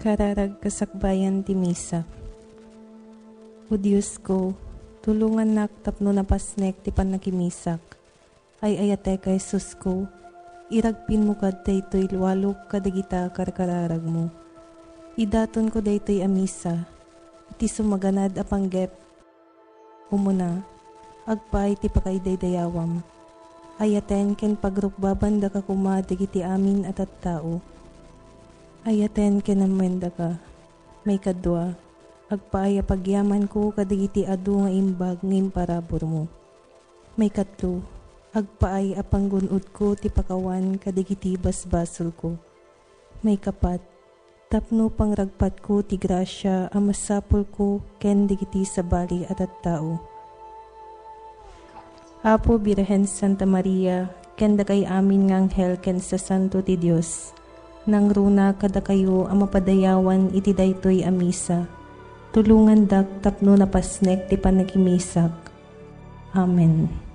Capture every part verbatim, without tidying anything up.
Kararag kasakbayan ti Misa. O Diosko, tulongannak tapno napasnek ti pannakimisak. Ay-ayatek a Jesusko, iragpinmo kad daytoy lualok kadagita karkararagmo. Idatonko daytoy a Misa iti sumaganad a panggep. Umuna, agpaay ti pakaidaydayawam. Ayaten ken pagrukbabandaka koma dagiti amin a tattao. Ayaten ken ammoendaka. Maikadua, agpaay a pagyamanko kadagiti adu nga imbag nga imparaburmo. Maikatlo, agpaay a panggun-odko ti pakawan kadagiti basbasolko. Maikapat, tapno pangragpatko ti grasia a masapulko ken dagiti sabali a tattao. Apo Birhen Santa Maria, ken dakay amin nga anghel ken sasanto ti Dios, nangruna kadakayo a mapadayawan iti daytoy a Misa. Tulongandak tapno napasnek ti pannakimisak. Amen.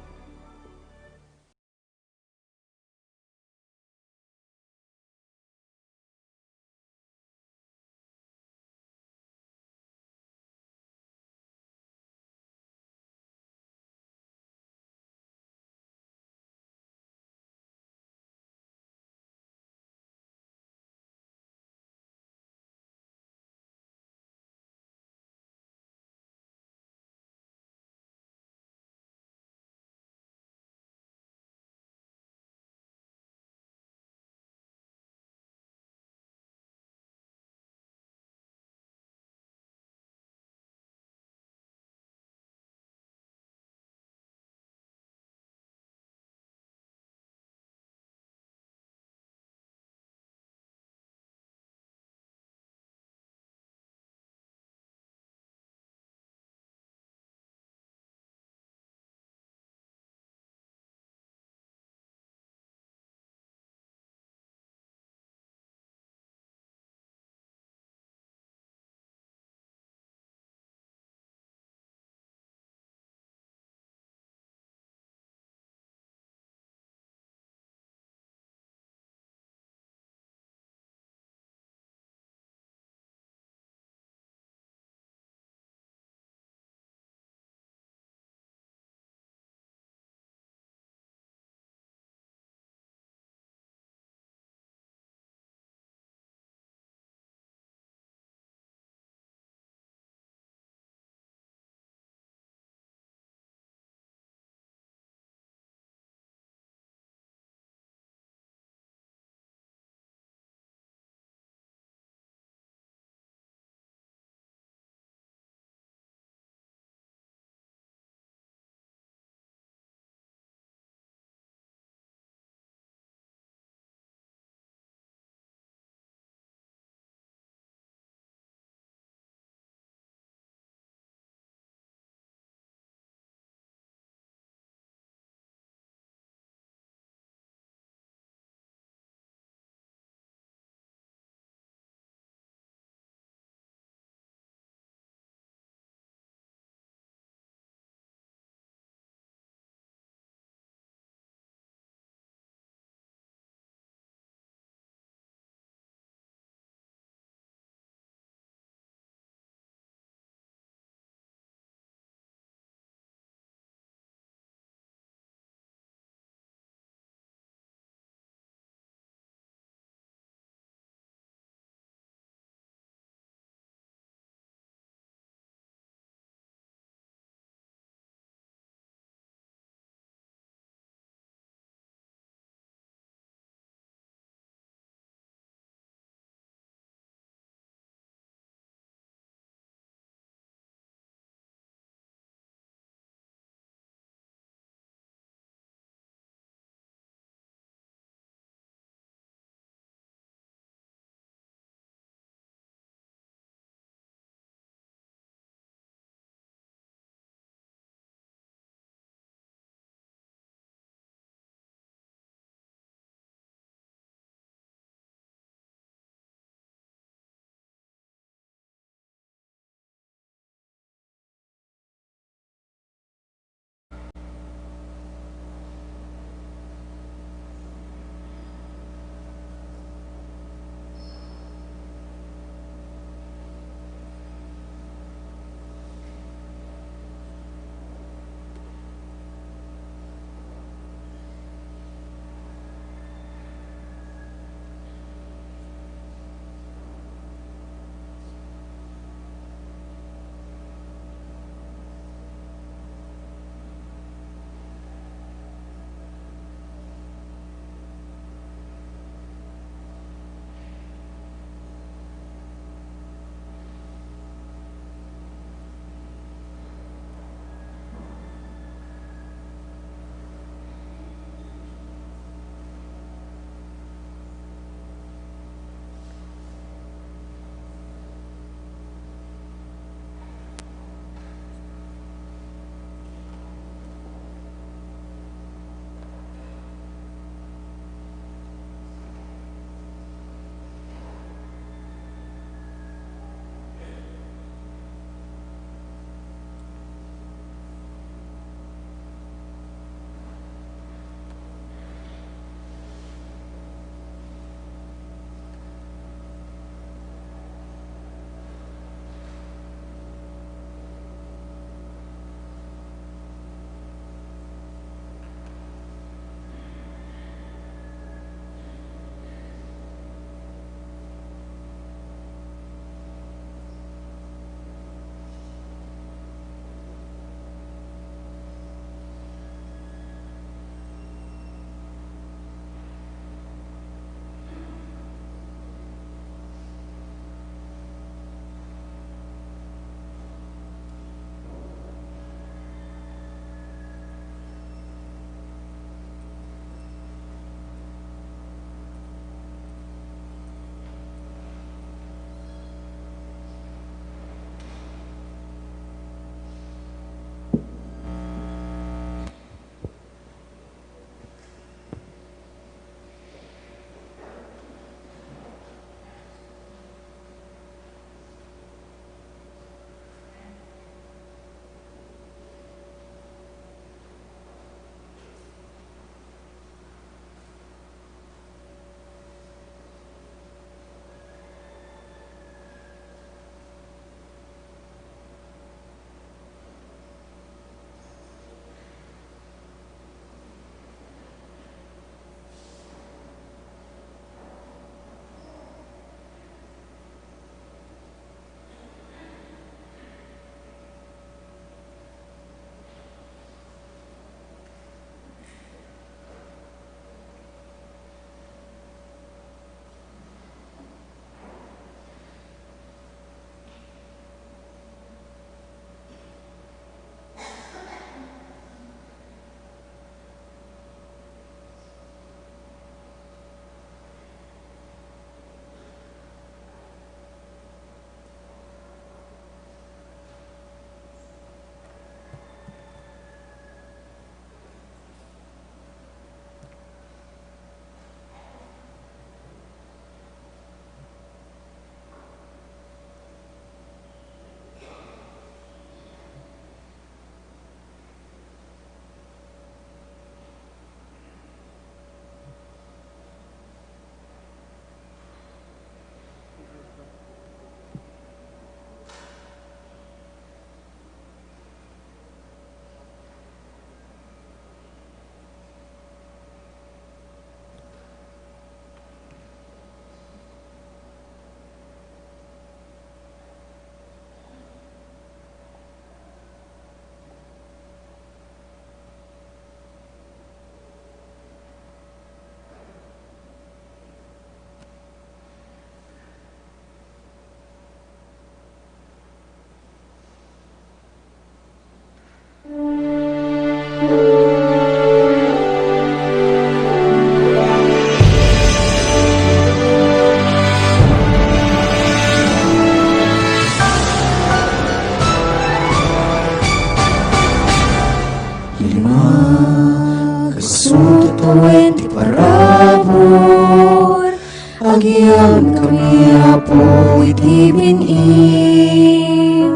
Agyamankami, Apo, iti bin-im.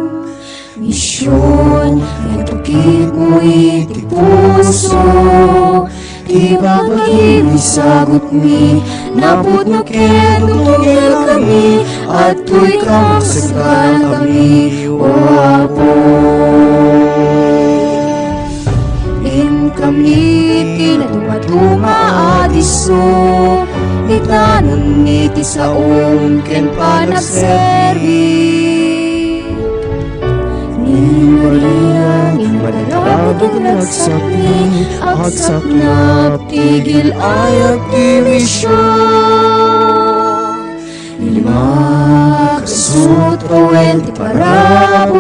Mision, intukitmo iti puso, ti babagim isagutmi, napudno ken tutugerkami, adtoy ka magsaganankami, O Apo. Inkami ti nadumaduma a disso, itanonmi ti saom ken panagserbi. Ni Maria, ni Maria, agsakmi, agsaknap, ti gil-ayak ti mision. Ni Lima, kasut pawen ti parabur,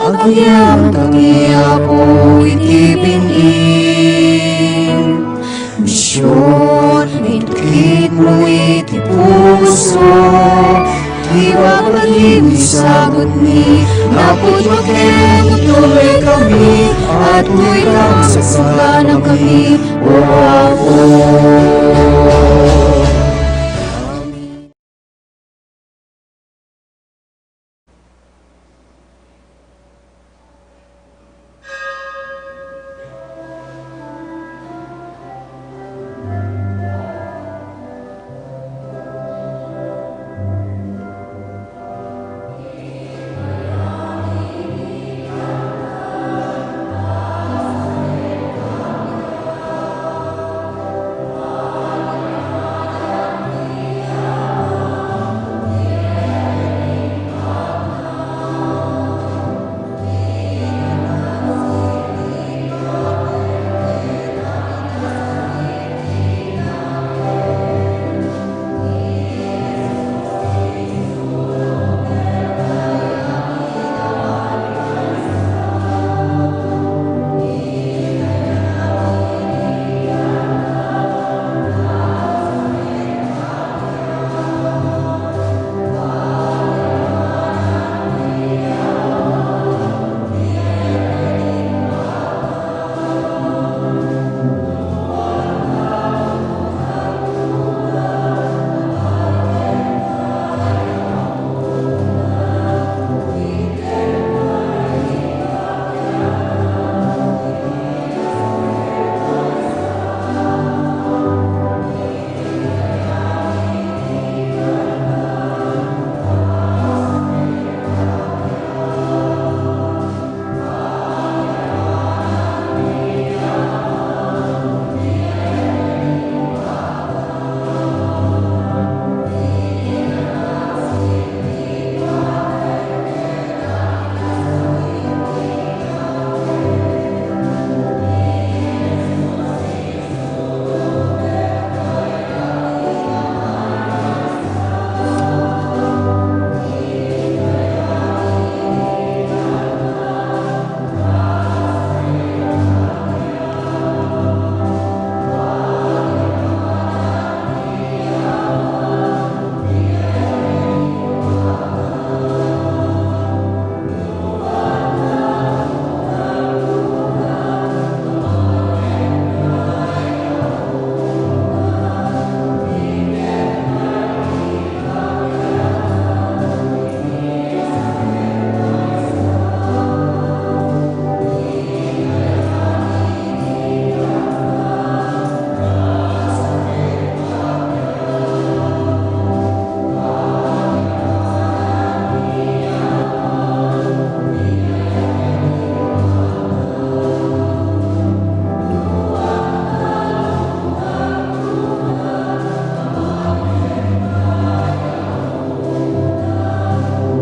agyamankami, Apo, iti bin-im. Mision, intukitmo iti puso, ti babagim isagutmi, napudno ken tutugerkami, adtoy ka magsaganankami, O Apo.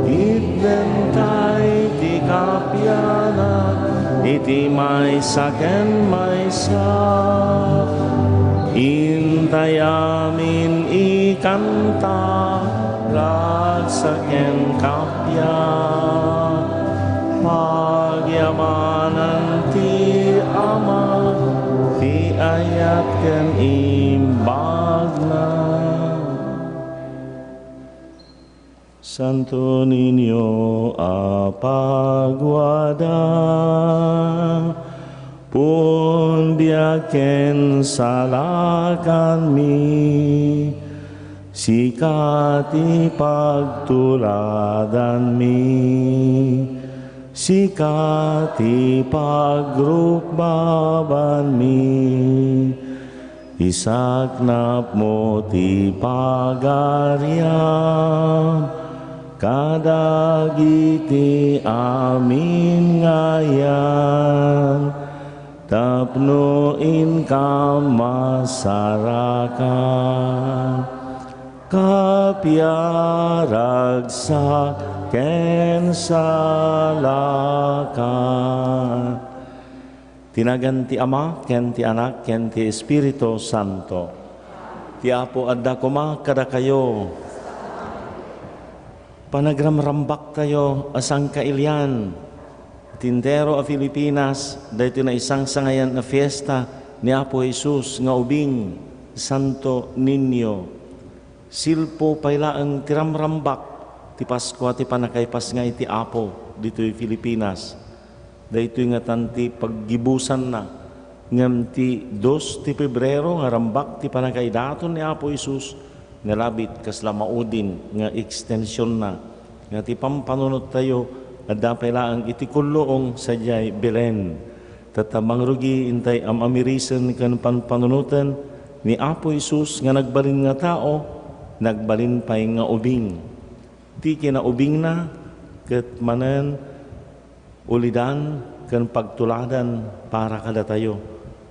Itdenta iti kapianak iti maysa ken maysa. Intay amin ikanta, ragsak ken kappia. Pagyamanan ti Ama ti ayat ken imbagna. Santo Niño a pagwada, puon biag ken salakanmi, Sika ti pagtuladanmi, sika ti pagrukbabanmi, isaknapmo ti pagariam kadagiti amin nga ayan. Tapno inka masarakan, kapiaragsak ken salakan. Ti nagan ti Ama, ken ti Anak, ken ti Espiritu Santo. Ti Apo adda koma kadakayo. Panagramrambaktayo a sangkailian ti entero a Filipinas, daytoy naisangsangayan a fiesta ni Apo Jesus nga ubing, Santo Niño. Silpo pay laeng ti ramrambak ti Paskua ti pannakaipasnga iti Apo ditoy Filipinas. Daytoy ngatan ti paggibusanna, ngem ti dos ti Pebrero nga rambak ti pannakaidaton ni Apo Jesus nga labit kasla maudin nga ekstensionna nga ti pampanunottayo adda pay laeng iti kulluong sadiay Belen. Tatta mangrugi intay am-amirisen ken panpanunoten ni Apo Jesus nga nagbalin nga tao, nagbalin pay nga ubing. Ti kinaubingna ket manen ulidan ken pagtuladan para kadatayo.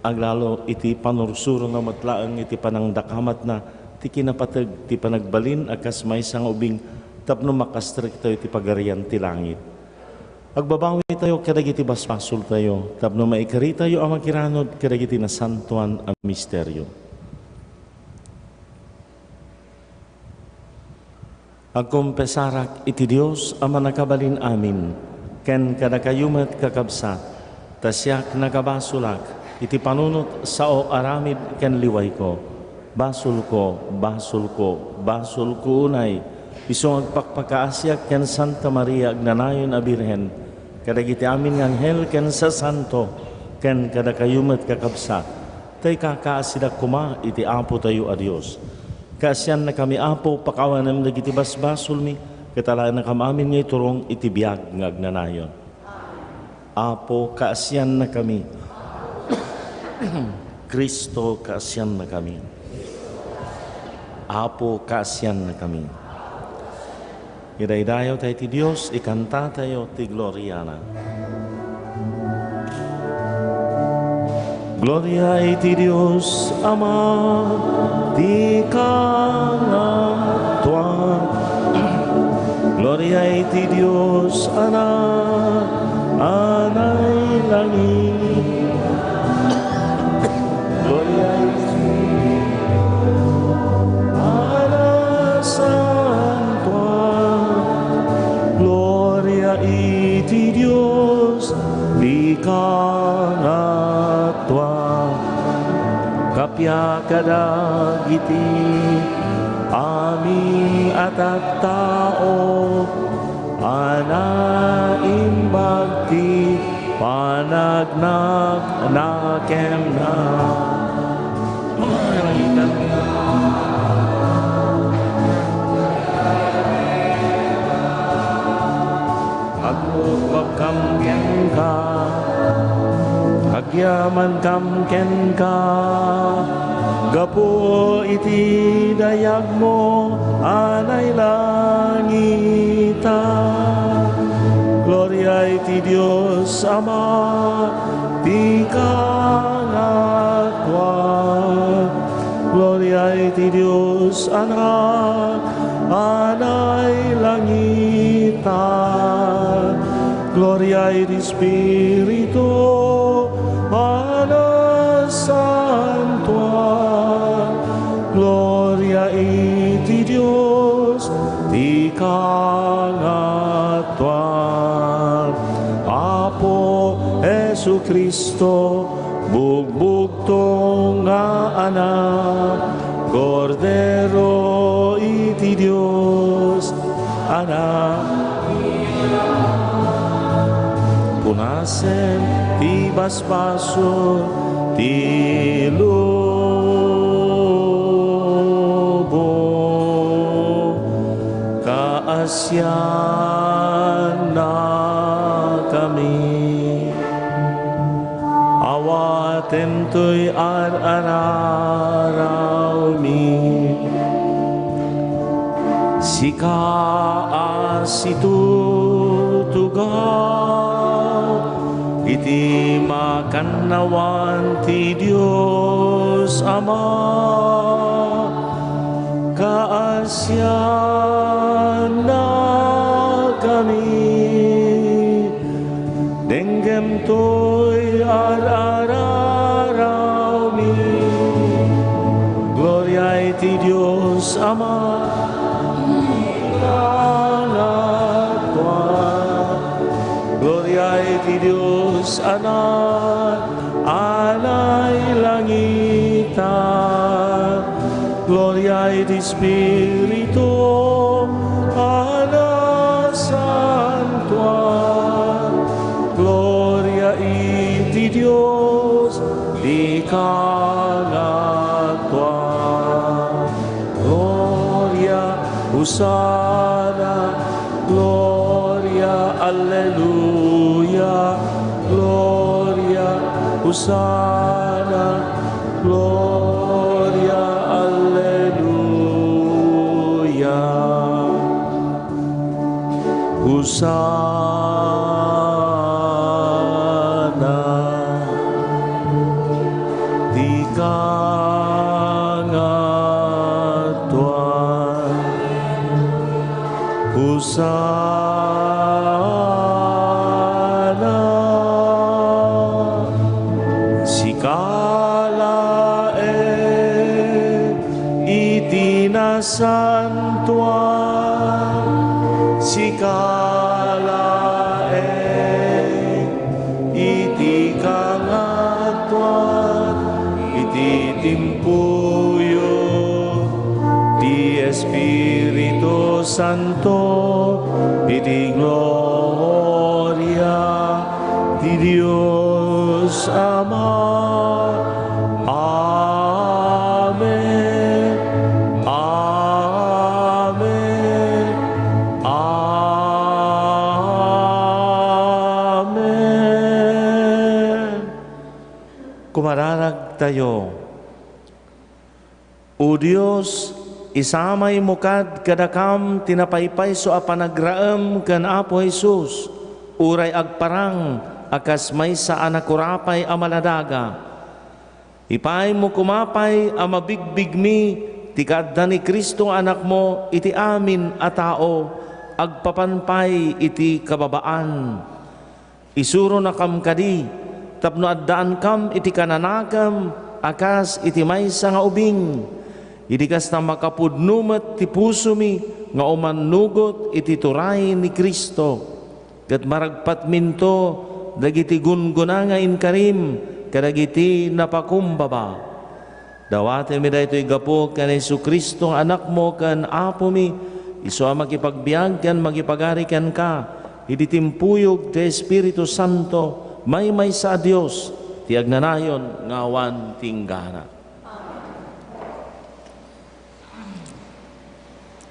Aglalo iti panursurona met laeng iti panangdakamatna ti kinapateg ti panagbalin a kas maysa nga ubing tapno makastrektayo ti Pagarian ti langit. Agbabawitayo kadagiti basbasoltayo tapno maikaritayo a makiranod kadagiti nasantoan a misterio. Agkonfesarak iti Dios a Mannakabalin-amin, ken kadakayo met, kakabsat, ta siak nakabasolak iti panunot sao aramid ken liwayko. Basolko, basolko, basolko unay, isu nga agpakpakaasiak ken Santa Maria agnanayon a Birhen, kadagiti amin nga anghel ken sasanto, ken kadakayo met, kakabsat, ta ikakaasidak koma iti Apotayo a Dios. Kaasiannakami, Apo, pakawanem dagiti basbasolmi, ket alaennakam amin nga iturong iti biag nga agnanayon. Apo, kaasiannakami. Cristo, kaasiannakami. Apo, kaasiannakami. Idaydayaw tayo ti Dios, ikantatayo ti gloriana. Gloria iti Dios Ama, ti kangatoan. Gloria iti Dios Anak, a nailangit. Gloria iti Espiritu a nasantoan. Gloria iti Dios ti kangatoan. Kappia kadagiti amin a tattao a naimbag ti panagnanakenna. Agmukbabkam kenka, agyamankam kenka, gapu iti dayagmo a nailangitan. Gloria iti Dios Ama, ti kangatoan. Gloria iti Dios Anak a nailangitan. Gloria iti Espiritu a nasantoan. Gloria iti Dios ti kangatoan. Apo Jesu-Cristo, bugbugto nga Anak, Kordero iti Dios, Anak. Punasen ti basbasol ti lubong. Siannakami. Awaten toy ar-ararawmi. Sika a situtugaw iti makannawan ti Dios Ama, kaasiannakami. Denggem toy ar-ararawmi. Gloria iti Dios Ama. Gloria iti Dios Anak. Alay langitan. Gloria iti Espiritu a nasantuan. Gloria iti Dios ti kangatuan. Gloria, Hosanna, Gloria, Alleluia, Gloria, Hosanna, Gloria, Alleluia. Hosanna, ti kangatuan. Hosanna. Sika laeng iti nasantuan. Sika laeng iti kangatuan, iti timpuyo ti Espiritu Santo, iti gloria ti Dios Ama. Amen. Amen. Amen. Kumararagtayo. O Dios, isamay mo kad kadakam ti napaypayso a panagraem ken Apo Jesus, uray agparang a kas maysa a nakurapay a maladaga. Ipaaymo koma pay a mabigbigmi ti kaadda ni Cristo nga Anakmo iti amin a tao, agpapan pay iti kababaan. Isuronakam kadi tapno addaankam iti kananakem a kas iti maysa nga ubing. Idi kasta, makapudno met ti pusomi nga umannugot iti turay ni Cristo, ket maragpatminto dagiti gungguna nga inkarim kadagiti napakumbaba. Dawatenmi daytoy gapu ken Jesu-Cristo nga Anakmo ken Apomi, isu a makipagbiag ken makipagari kenka iti timpuyog ti Espiritu Santo, maymaysa a Dios, ti agnanayon nga awan ti inggana.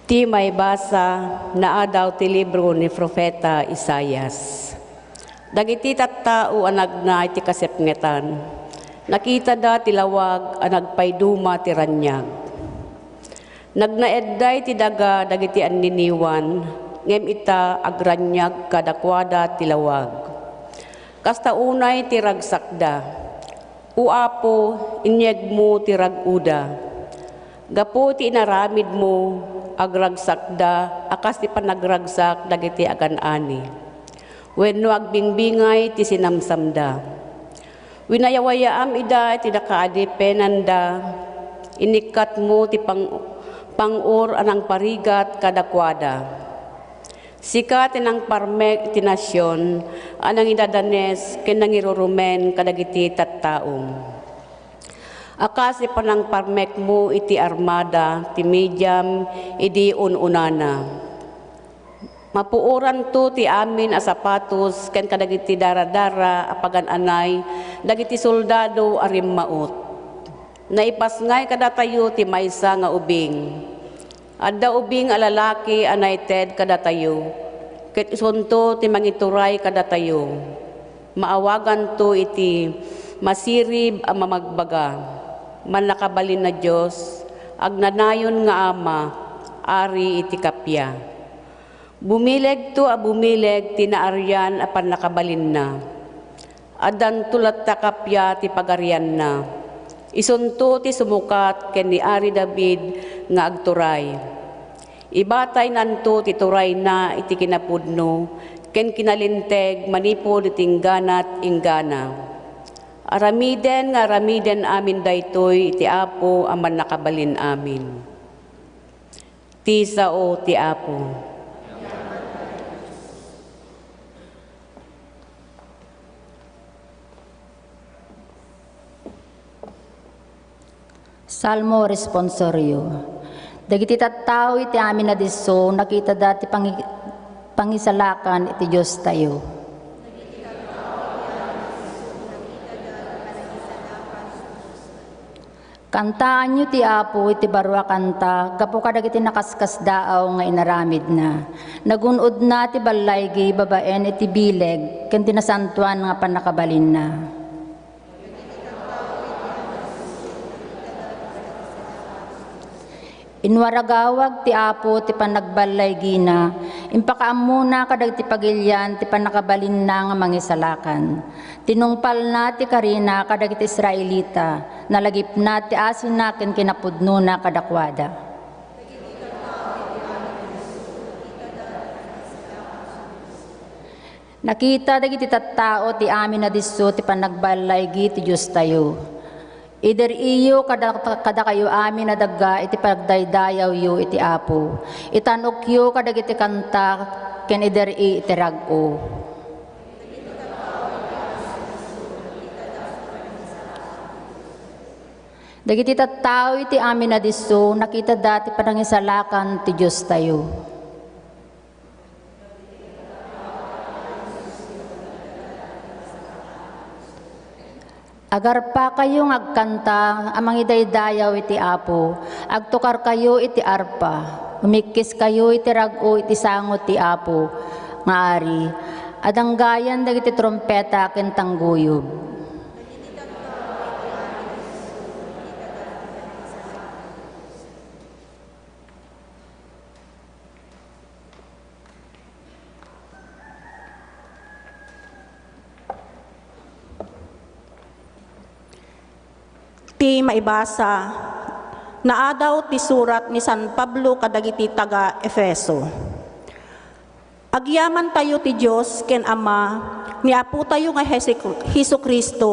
Ti maibasa naadaw ti libro ni Profeta Isaias. Dagiti tattao a nagna iti kasipngetan, nakitada ti lawag a nagpaiduma ti raniag. Nagnaedday ti daga dagiti anniniwan, ngem ita, agraniag kadakuada ti lawag. Kasta unay ti ragsakda. O Apo, inyegmo ti rag-oda. Gapu ti inaramidmo, agragsakda a kas ti panagragsak dagiti agan-ani, wenno agbingbingay ti sinamsamda. Winayawayaam ida iti nakaadipenanda, inikkatmo ti pang-, pang-or a nangparigat kadakuada. Sika ti nangparmek iti nasion a nangidadanes ken nangirurumen kadagiti tattaom. A kas ti panangparmekmo iti armada ti Midian idi un-unana. Mapuoranto ti amin a sapatos ken kadagiti daradara a pagan-anay dagiti soldado a rimmaut. Naipasngay kadatayo ti maysa nga ubing. Adda ubing a lalaki a naited kadatayo, ket isunto ti mangituray kadatayo. Maawaganto iti Masirib a Mamagbaga, Mannakabalin a Dios, Agnanayon nga Ama, Ari iti Kappia. Bumilegto a bumileg ti naarian a pannakabalinna. Addanto latta kappia ti pagarianna. Isunto ti sumukat ken ni Ari David nga agturay. Ibataynanto ti turayna iti kinapudno ken kinalinteg manipud iti ingganat inggana. Aramiden nga aramiden amin daytoy iti Apo a Mannakabalin Amin. Ti sao ti Apo. Salmo Responsorio. Dagiti tattao iti amin a disso, nakitada ti pangi-, pangisalakan iti Diostayo. Kantaanyo ti Apo iti baro a kanta gapu kadagiti nakaskasdaaw nga inaramidna. Nagun-odna ti ballaygi babaen iti bileg ken ti nasantoan nga pannakabalinna. Inwaragawag ti Apo ti panagballaygina, impakaammona kadagiti pagilian ti pannakabalinna nga mangisalakan. Tinungpalna ti karina kadagiti Israelita, nalagipna ti asina ken kinapudnona kadakuada. Nakita dagiti tattao ti amin a disso ti panagballaygi ti Diostayo. Ider-iyo kada-, kadakayo amin a dagga iti pagdaydayawyo iti Apo. Itan-okyo kadagiti kanta ken ider-i iti rag-o. Dagiti tattao iti amin a disso, nakitada ti panangisalakan ti Diostayo. Agarpakayo nga agkanta a mangidaydayaw iti Apo, agtukarkayo iti arpa, umikkiskayo iti rag-o iti sango ti Apo nga Ari, a danggayan dagiti trumpeta ken tanggoyub. Ti maibasa, naadaw ti surat ni San Pablo kadagiti taga-Efeso. Agyamantayo ti Dios ken Ama ni Apotayo nga Jesu-, Jesu-Cristo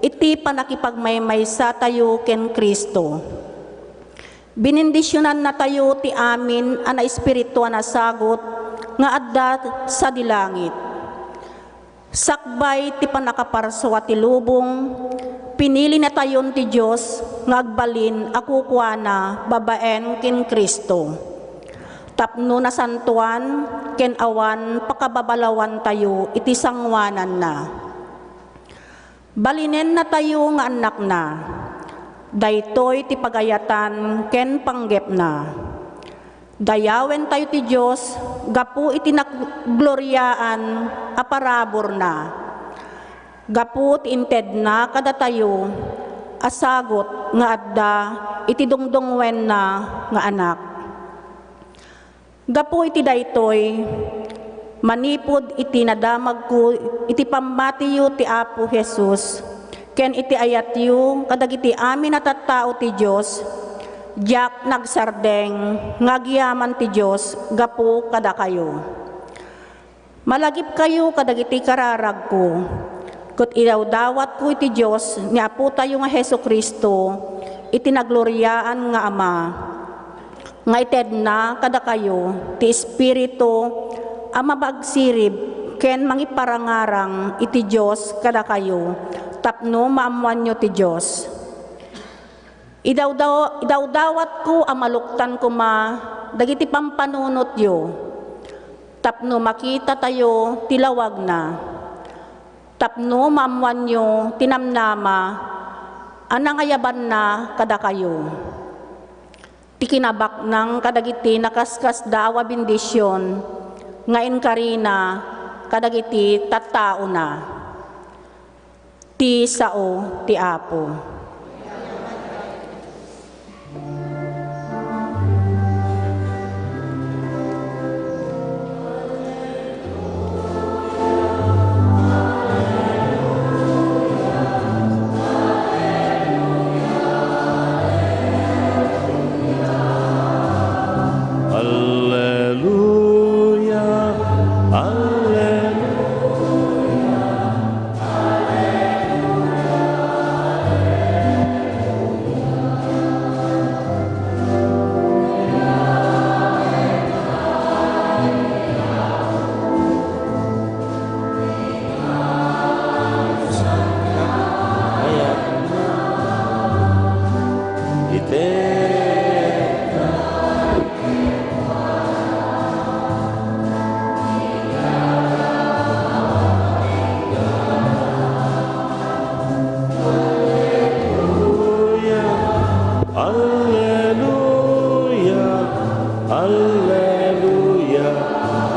iti pannakipagmaymaysatayo ken Cristo. Binendisionannatayo ti amin a naespirituan a sagut nga adda sadi langit. Sakbay ti pannakaparsua ti lubong, pinilinatayon ti Dios nga agbalin a kukuana babaen ken Cristo, tapno nasantoan ken awan pakababalawantayo iti sangoananna. Balinennatayo nga annakna. Daytoy ti pagayatan ken panggepna. Dayawentayo ti Dios gapu iti nagloriaan a paraburna, gapu ti intedna kadatayo a sagut nga adda iti dungdungngoenna nga Anak. Gapu iti daytoy, manipud iti nadamagko iti pammatiyo ti Apo Jesus ken iti ayatyo kadagiti amin a tattao ti Dios, diak nagsardeng nga agyaman ti Dios gapu kadakayo. Malagipkayo kadagiti kararagko, ket idawdawatko iti Dios ni Apotayo nga Jesu-Cristo iti nagloriaan nga Ama, nga itedna kadakayo ti Espiritu a mabagsirib ken mangiparangarang iti Dios kadakayo tapno maammoanyo ti Dios. Idawdaw-, idawdawatko a maluktan koma dagiti pampanunotyo tapno makitatayo ti lawagna, tapno maammoanyo ti namnama a nangayabanna kadakayo. Ti kinabaknang kadagiti nakaskasdaaw a bendision nga inkarina kadagiti tattaona. Ti sao ti Apo. Alleluia, alleluia.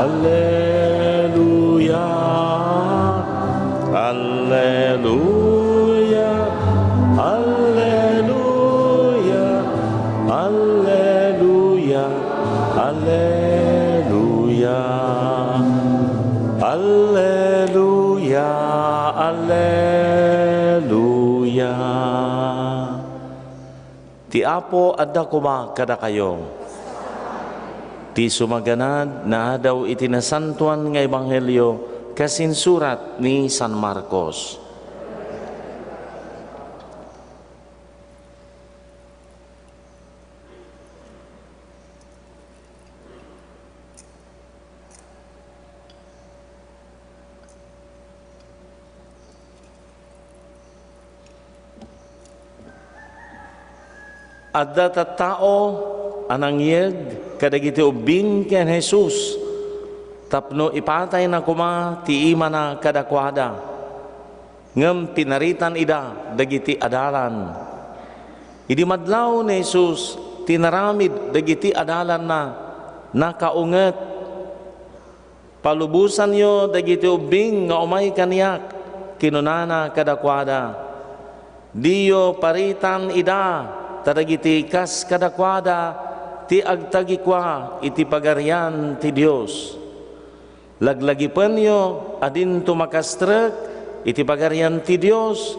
Alleluia, alleluia, alleluia. Alleluia, alleluia, alleluia, alleluia. Alleluia, alleluia. Ti Apo adda koma kadakayo. Ti sumaganad nga adaw iti Nasantoan nga Ebanghelio kas insurat ni San Marcos. Adda tattao a nangyeg kadagiti ubbing ken Jesus tapno ipatayna koma ti imana kadakuada. Ngem pinaritan ida dagiti adalan. Idi madlaw ni Jesus, tinaramid dagiti adalanna, nakaunget. "Palubosanyo dagiti ubbing nga umay kaniak," kinunana kadakuada. "Diyo paritan ida, ta dagiti kas kadakuada ti agtagikua iti Pagarian ti Dios. Laglagipenyo a dinto makastrek iti Pagarian ti Dios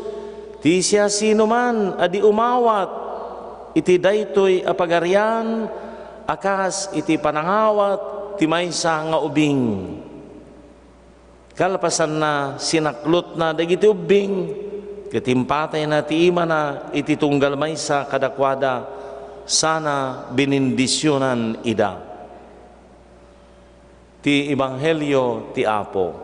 ti siasinoman a di umawat iti daytoy a pagarian a kas iti panangawat ti maysa nga ubing." Kalpasanna, sinaklotna dagiti ubbing ket impatayna ti imana iti tunggal maysa kadakuada sana binindisionan ida. Ti Ebanghelio ti Apo.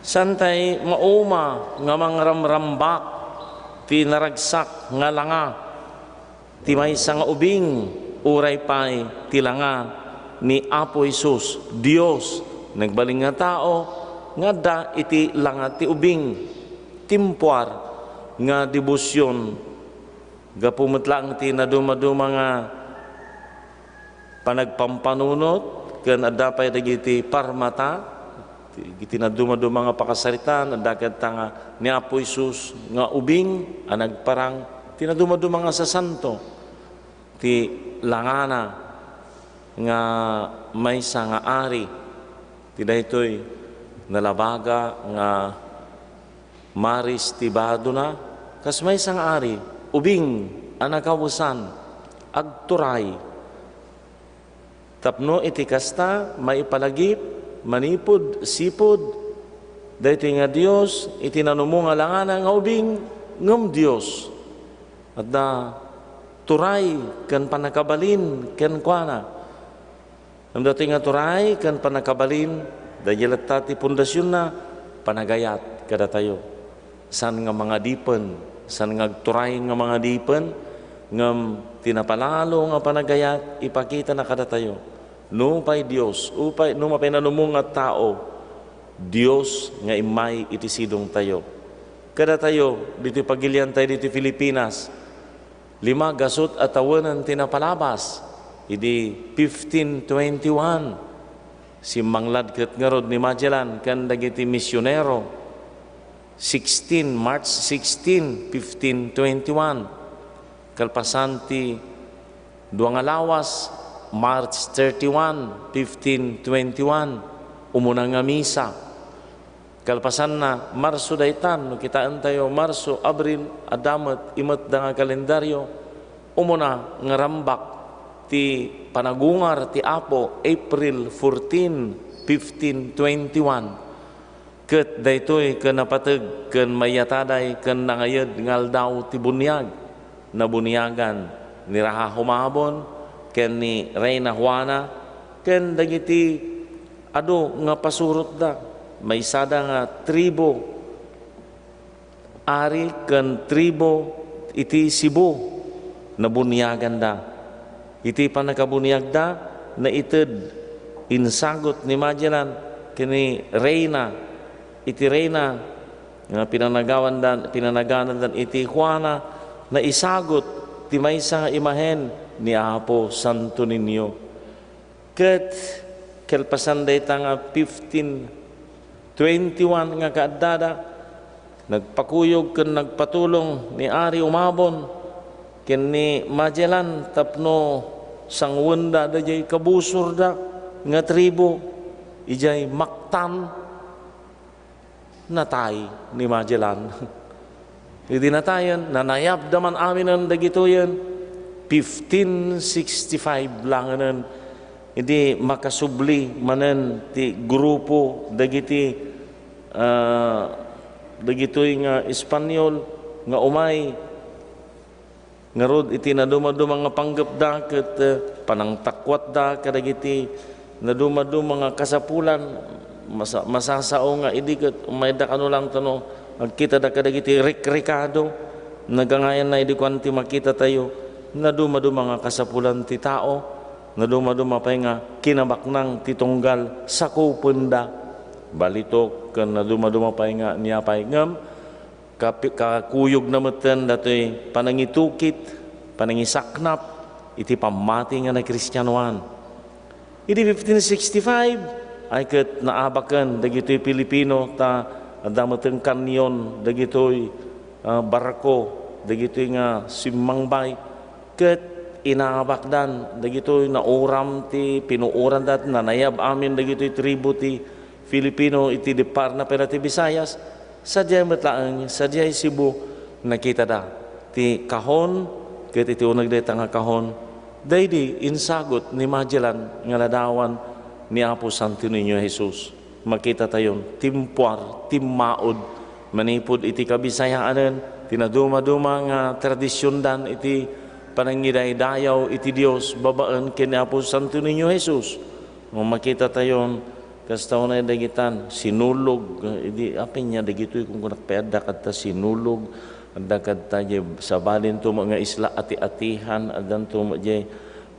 Saantay mauma nga mangramrambak ti naragsak nga langa ti maysa nga ubing, uray pay ti langa ni Apo Jesus, Dios, nagbalin nga tao, nga adda iti langa ti ubing, timpuar nga debosion. Gapu met laeng ti nadumaduma nga panagpampanunot ken adda pay dagiti parmata, iti nadumaduma nga pakasaritaan, adda kadi nga ni Apo Jesus nga ubing a nagparang, ti nadumaduma nga sasanto, ti langana nga maysa nga ari, ti daytoy nalabaga nga maris ti badona, kas maysa nga ari, ubing a nakawesan, agturay. Tapno iti kasta, maipalagip, manipud, sipud, daytoy nga Dios, iti nanumo nga langana nga ubing, ngem Dios. Adda turay ken pannakabalin kenkuana. Ngem daytoy nga turay ken pannakabalin, daydiay latta ti pundasionna, panagayat kadatayo. Saan nga mangadipen, saan nga agturay nga mangadipen, ngem ti napalalo nga panagayat, ipakitana kadatayo. Nupay Dios, upay, nupay nanumo nga tao, Dios nga immay iti sidongtayo. Kadatayo, ditoy pagiliantayo ditoy Filipinas, lima gasut a tawenen ti napalabas. Idi fifteen twenty-one, simmanglad ket ngarud ni Magellan ken dagiti misionero. Sixteen, March sixteen, fifteen twenty-one. Kalpasan ti dua nga lawas, March thirty-one, fifteen twenty-one, umuna nga misa. Kalpasanna, Marso daytan, no kitaentayo, Marso, Abril, adda met imetda nga kalendario, umuna nga rambak ti panagungar ti Apo, April fourteen, fifteen twenty-one. Ket daytoy ken napateg ken maiyataday ken nangayed nga aldaw ti buniag. Nabuniagan ni Raha Humabon ken ni Reina Juana ken dagiti adu nga pasurotda. Maysada nga tribu, ari ken tribu iti Cebu, nabuniaganda. Iti pannakabuniagda, naited, insagut ni Magellan ken ni Reina, iti Reina nga pinanagawandan, pinanaganandan iti Juana, naisagut ti maysa nga imahen ni Apo Santo Niño. Ket kalpasan dayta nga fifteen twenty-one nga kaaddada, nagpakuyog ken nagpatulong ni Ari Umabon ken ni Magellan tapno sangwenda daydiay kabusorda nga tribu idiay Mactan. Natay ni Magellan. Idi natayen, nanayabda man aminen dagitoyen. Fifteen sixty-five langenen, idi makasubli manen ti grupo dagiti, ah, dagitoy nga Espanyol nga umay. Ngarud, iti nadumaduma nga panggepda ket, eh, panangtakuatda kadagiti nadumaduma nga kasapulan, masa-, masasao nga idi ket umayda kano lang tano agkitada kadagiti rikrikado, nagangayanna idi kuan ti makitatayo, nadumaduma nga kasapulan ti tao, nadumaduma pay nga kinabaknang ti tunggal sakupenda, balitok, ken nadumaduma pay nga ania pay. Ngem, Kapi-, kakuyogna metten datoy panangitukit, panangisaknap iti pammati nga nakristianoan. Idi fifteen sixty-five, ay ket naabaken dagitoy Pilipino ta adda metten kanyon dagitoy, ah, barko, dagitoy nga simmangbay, ket inaabakdan dagitoy nauram ti pinuoranda, nanayab amin dagitoy tribu ti Filipino iti depparna pay la ti Visayas, sadiay met laeng, sadiay Cebu, nakitada ti kahon, ket iti uneg dayta nga kahon, daydi insagut ni Magellan nga ladawan ni Apo Santo Niño Jesus. Makitatayon, timpuar, timmaod, manipud iti Kabisayaanen, ti nadumaduma nga tradisiondan iti panangidaydayaw iti Dios babaen ken ni Apo Santo Niño Jesus. No makitatayon, Kasta unay dagitan, sinulog, eh, idi, apin nia dagitoy, kun kunak pay adda kadta sinulog, adda kadta diay sabali to met nga isla Ati-Atihan, addanto met diay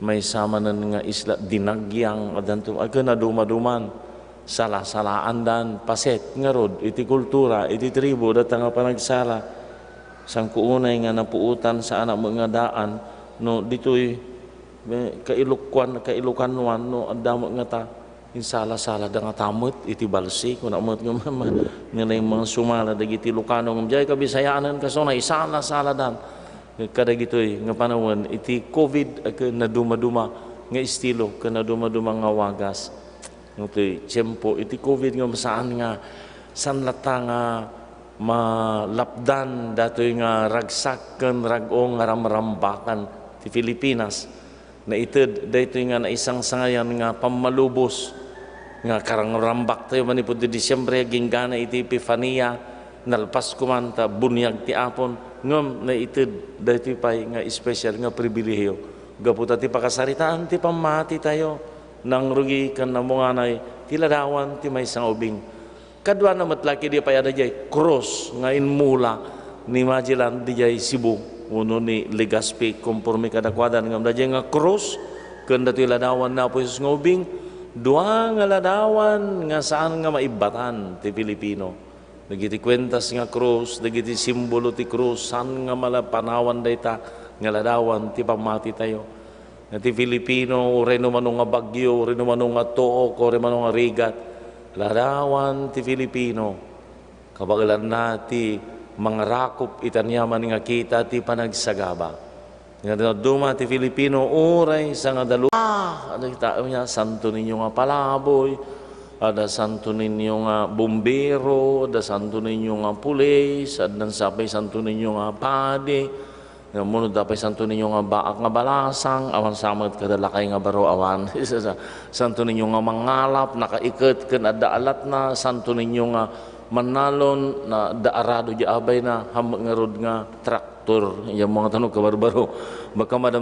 maysa manen nga isla Dinagyang, addanto, ay, ken nadumaduman, salasalaandan, paset ngarud, iti kultura, iti tribu, data nga panagsala, sangko unay nga napuotan, saanak met nga daan, no, ditoy, eh, kailokuan, kailokanuan, no, adda met nga ta, Insalasalada ngata met iti balsi, kuna met nga ma-, ma-, nga naimang sumala dagiti Ilocano, ngem diay Kabisayaanen, kastoy naisalasaladan kadagitoy nga panawen iti covid, a ken nadumaduma nga estilo, ken nadumaduma nga wagas. Iti tiempo iti covid nga saan nga, saan latta nga malapdan datoy nga ragsak ken rag-o nga ramrambakan ti Filipinas. Naited daytoy nga naisangsangayan nga pammalubos nga karangrambaktayo manipud ti Disiembre, agingga iti Epifania, nalpas koma ta buniag ti Apon, ngem naited daytoy pay nga espesyal nga pribilehio gapu ta ti pakasaritaan ti pammatitayo, nangrugi ken namunganay ti ladawan ti maysa nga ubing. Kaduana met la ket di pay adda diay krus nga inmula ni Magellan diay Cebu wenno ni Legazpi, konporme kadakuada, ngem adda diay nga krus ken datoy ladawan ni Apo Jesus nga ubing, dua nga ladawan nga saan nga maibbatan ti Filipino. Dagiti kuentas nga krus, dagiti simbolo ti krus, saan nga mala panawan dayta nga ladawan ti pammatitayo. Nga ti Filipino, uray no mano nga bagyo, uray no mano nga tuok, uray mano nga rigat, ladawan ti Filipino. Kabaelanna ti mangrakop iti aniaman nga kita ti panagsagaba. Nga dadduma ti Filipino, uray sangadalu-, ah, ano kita, niya, Santo Niño nga palaboy, ada Santo Niño nga bumbero, ada Santo Niño nga pulis, addan sa pay Santo Niño nga padi, nga munod da pay Santo Niño nga baak nga balasang, awan sa met kada lakay nga baro, awan. Isa sa Santo Niño nga mangalap, nakaiket ken adda alatna, Santo Niño nga mannalon, na adda arado di abayna, hammet ngarud nga traktor. Idiay mga tanong kabarbaro. Baka madam